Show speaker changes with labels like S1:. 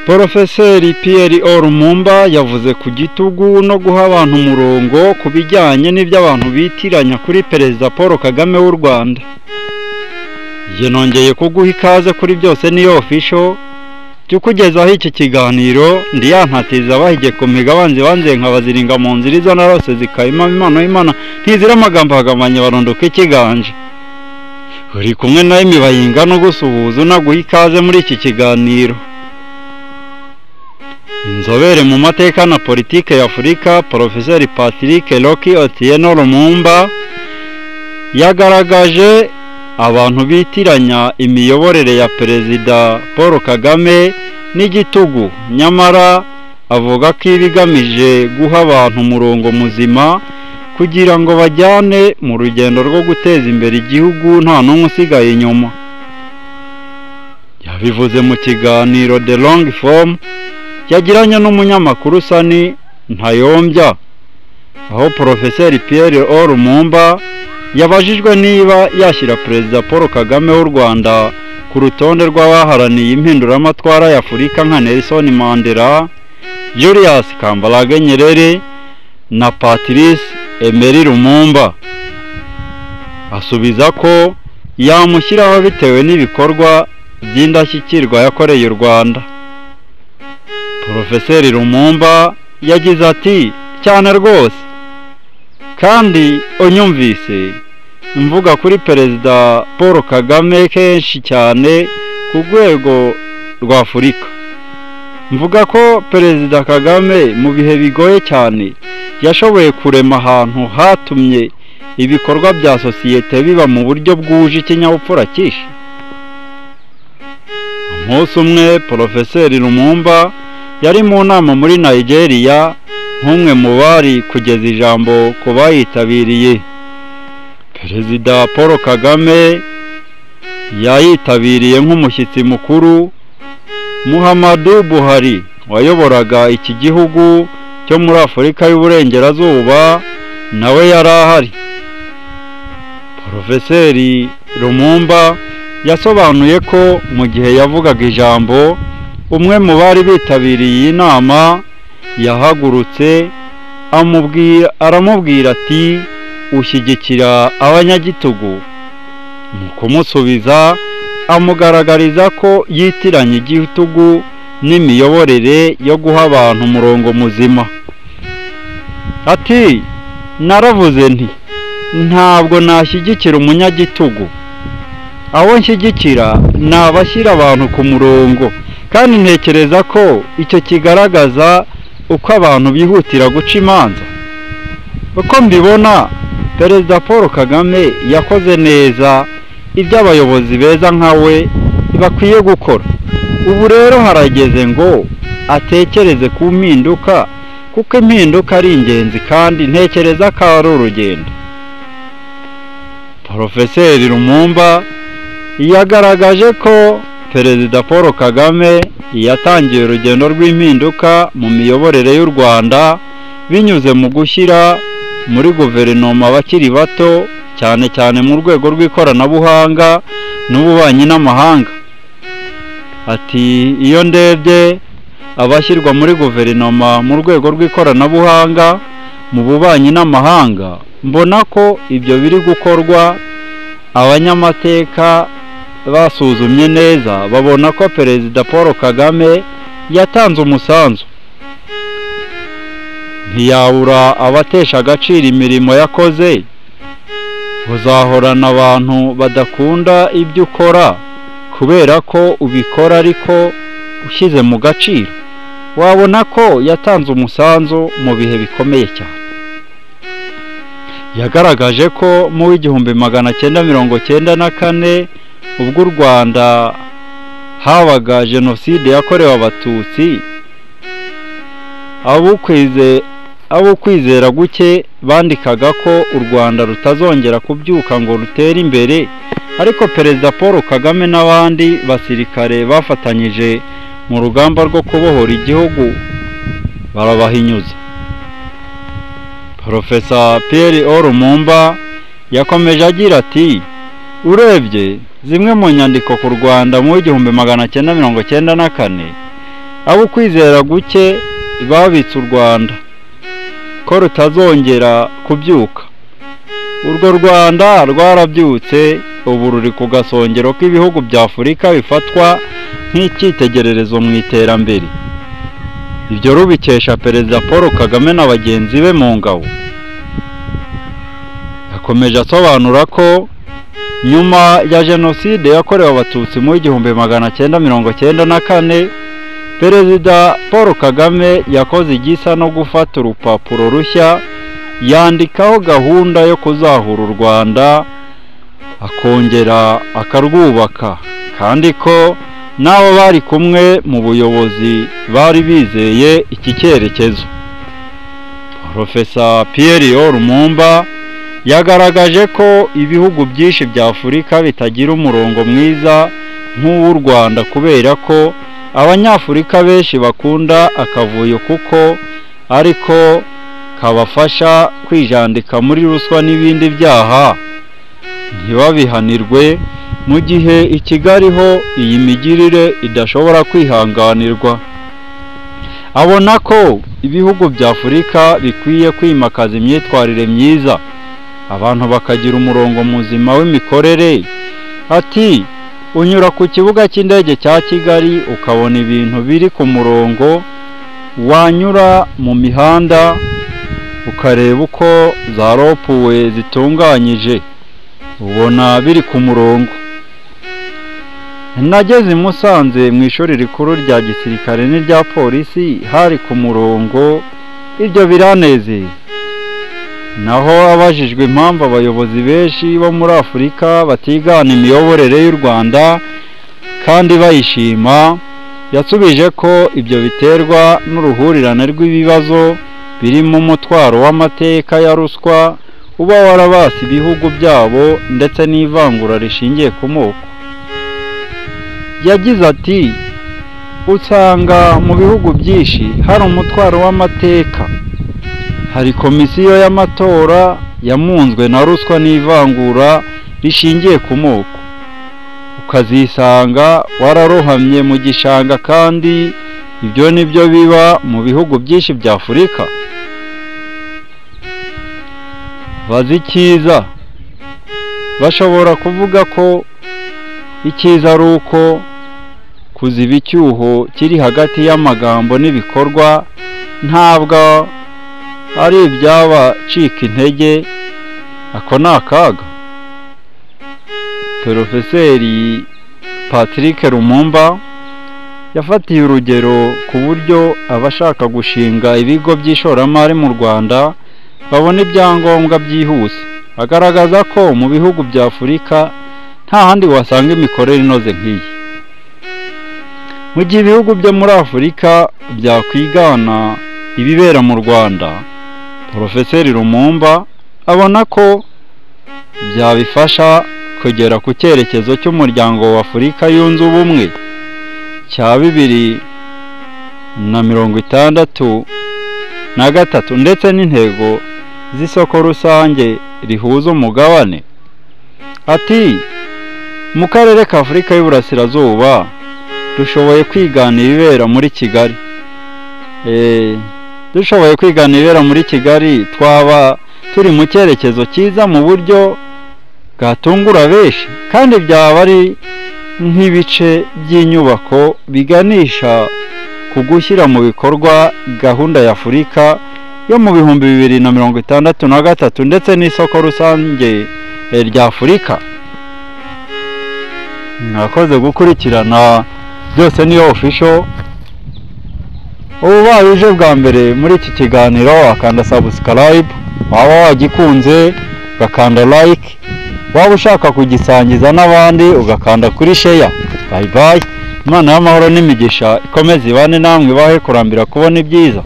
S1: Porofeseri Pierre O Lumumba yavuze ku gitugu no guha abantu umurongo ku bijyanye n'ibyo abantu bitiranya kuri Perezida Paul Kagame w'u Rwanda. Njye nongeye kuguha ikaze kuri byose niyo official tukugezaho iki kiganiro, ndi yantatiza bahige ku migabanzi banze nkabaziringa mu nzira izo narose zikayima impano y'Imana ntizira amagambo hagamanye barondoka ikiganje. Uri kumwe na Imibayinga no gusuhuza unaguha ikaze muri iki kiganiro. Inzobere mu mateka na politike ya Afurika, Porofeseri Patrick Rocky Otieno Lumumba yagaragaje abantu bitiranya imiyoborere ya Perezida Paul Kagame n'igitugu, nyamara avuga ko iba igamije guha abantu umurongo muzima kugira ngo bajyane mu rugendo rwo guteza imbere igihugu nta n'umwe usigaye inyuma. Yabivuze mu kiganiro The Long Form yagiranye n'umunyamakuru Sani Ntayombya, aho Porofeseri Pierre O Lumumba yabajijwe niba yashyira Perezida Paul Kagame w'u Rwanda ku rutonde rw'abaharaniye impinduramatwara ya Afurika nka Nelson Mandela, Julius Kambarage Nyerere na Patrice Emery Lumumba. Asubiza ko yamushyiraho bitewe n'ibikorwa by'indashyikirwa yakoreye u Rwanda. Porofeseri Lumumba yagize ati: cyane rwose, kandi unyumvise mvuga kuri Perezida Paul Kagame kenshi cyane ku rwego rwa Afurika. Mvuga ko Perezida Kagame mu bihe bigoye cyane yashoboye kurema ahantu hatumye ibikorwa bya sosiyete biba mu buryo bwuje ikinyabupfura cyinshi. Umunsi umwe Porofeseri Lumumba yari mu nama muri Nigeria nk'umwe mu bari kugeza ijambo ku bayitabiriye. Perezida Paul Kagame yayitabiriye nk'umushyitsi mukuru. Muhammadu Buhari wayoboraga iki gihugu cyo muri Afurika y'Uburengerazuba nawe yari ahari. Porofeseri Lumumba yasobanuye ko mu gihe yavugaga ijambo, umwe mu bari bitabiriye iyi nama yahagurutse aramubwira ati: ushyigikira abanyagitugu. Mu kumusubiza amugaragariza ko yitiranya igitugu n'imiyoborere yo guha abantu umurongo muzima. Ati: naravuze nti ntabwo nashyigikira umunyagitugu, abo nshyigikira ni abashyira abantu ku murongo, kandi ntekereza ko icyo kigaragaza uko abantu bihutira guca imanza. Uko mbibona, Perezida Paul Kagame yakoze neza ibyo abayobozi beza nkawe bakwiye gukora. Ubu rero harageze ngo atekereze ku mpinduka, kuko impinduka ari ingenzi kandi ntekereza ko ari urugendo. Porofeseri Lumumba yagaragaje ko Perezida Paul Kagame yatangiye urugendo rw'impinduka mu miyoborere y'u Rwanda binyuze mu gushyira muri guverinoma abakiri bato, cyane cyane mu rwego rw'ikoranabuhanga n'ububanyi n'amahanga. Ati: iyo ndebye abashyirwa muri guverinoma mu rwego rw'ikoranabuhanga mu bubanyi n'amahanga, mbona ko ibyo biri gukorwa abanyamateka basuzumye neza babona ko Perezida Paul Kagame yatanze umusanzu. Ntiyabura abatesha agaciro imirimo yakoze. Uzahorana abantu badakunda ibyo ukora kubera ko ubikora ariko ushyize mu gaciro, wabona ko yatanze umusanzu mu bihe bikomeye cyane. Yagaragaje ko mu 1994 ubwo u Rwanda habaga jenoside yakorewe Abatutsi, abo kwizera guke bandikaga ko u Rwanda rutazongera kubyuka ngo rutere imbere, ariko Perezida Paul Kagame n'abandi basirikare bafatanyije mu rugamba rwo kubohora igihugu barabahinyuza. Profesa Pierre O Lumumba yakomeje agira ati: urebye zimwe mu nyandiko ku Rwanda mu 1994, abo kwizera guke babitse u Rwanda ko rutazongera kubyuka. Urwo Rwanda rwarabyutse, ubu ruri ku gasongero k'ibihugu bya Afurika bifatwa nk'icyitegererezo mu iterambere. Ibyo rubikesha Perezida Paul Kagame na bagenzi be mu ngabo. Yakomeje asobanura ko nyuma ya Jenoside yakorewe Abatutsi mu 1994, Perezida Paul Kagame yakoze igisa no gufata urupapuro rushya yandikaho gahunda yo kuzahura u Rwanda akongera akarwubaka, kandi ko n'abo bari kumwe mu buyobozi bari bizeye iki cyerekezo. Profesa Pierre Lumumba yagaragaje ko ibihugu byinshi bya Afurika bitagira umurongo mwiza nk'uw'u Rwanda kubera ko Abanyafurika benshi bakunda akavuyo kuko ariko kabafasha kwijandika muri ruswa n'ibindi byaha ntibabihanirwe, mu gihe i Kigali ho iyi migirire idashobora kwihanganirwa. Abona ko ibihugu bya Afurika bikwiye kwimakaza imyitwarire myiza, abantu bakagira umurongo muzima w'imikorere. Ati unyura ku kibuga cy'indege cya Kigali ukabona ibintu biri ku murongo, wanyura mu mihanda ukareba uko za ropuwe zitunganyije, ubona biri ku murongo. Nageze i Musanze mu ishuri rikuru rya gisirikare n'irya polisi hari ku murongo, ibyo biranezeza. Naho abajijwe impamvu abayobozi benshi bo muri Afurika batigana imiyoborere y'u Rwanda kandi bayishima, yasubije ko ibyo biterwa n'uruhurirane rw'ibibazo birimo umutwaro w'amateka ya ruswa uba warabase ibihugu byabo ndetse n'ivangura rishingiye ku moko. Yagize ati usanga mu bihugu byinshi hari umutwaro w'amateka, hari komisiyo y'amatora yamunzwe na ruswa n'ivangura rishingiye ku moko, ukazisanga wararohamye mu gishanga, kandi ibyo nibyo biba mu bihugu byinshi bya Afurika. Bazi icyiza, bashobora kuvuga ko icyiza ari uko kuziba icyuho kiri hagati y'amagambo n'ibikorwa ntabwo ari iby'abacika intege, ako ni akaga. Porofeseri Patrick Lumumba yafatiye urugero ku buryo abashaka gushinga ibigo by'ishoramari mu Rwanda babona ibyangombwa byihuse, agaragaza ko mu bihugu bya Afurika nta handi wasanga imikorere inoze nk'iyi. Mu gihe ibihugu byo muri Afurika byakwigana ibibera mu Rwanda, Porofeseri Lumumba abona ko byabifasha kugera ku cyerekezo cy'umuryango wa Afurika yunze ubumwe cya 2063 ndetse n'intego z'isoko rusange rihuza umugabane. Ati mu karere ka Afurika y'Uburasirazuba dushoboye kwigana ibibera muri Kigali, dushoboye kwigana ibibera muri Kigali twaba turi mu cyerekezo cyiza mu buryo bwatungura benshi, kandi byaba ari nk'ibice by'inyubako biganisha ku gushyira mu bikorwa gahunda ya Afurika yo mu 2063 ndetse n'isoko rusange rya Afurika. Mwakoze gukurikirana byose niyo official. Ubaye uje bwa mbere muri iki kiganiro wakanda subscribe, waba wagikunze ugakanda like, waba ushaka kugisangiza n'abandi ugakanda kuri share. Bye bye. Imana y'amahoro n'imigisha ikomeze ibane namwe, ibahe kurambira kubona ibyiza.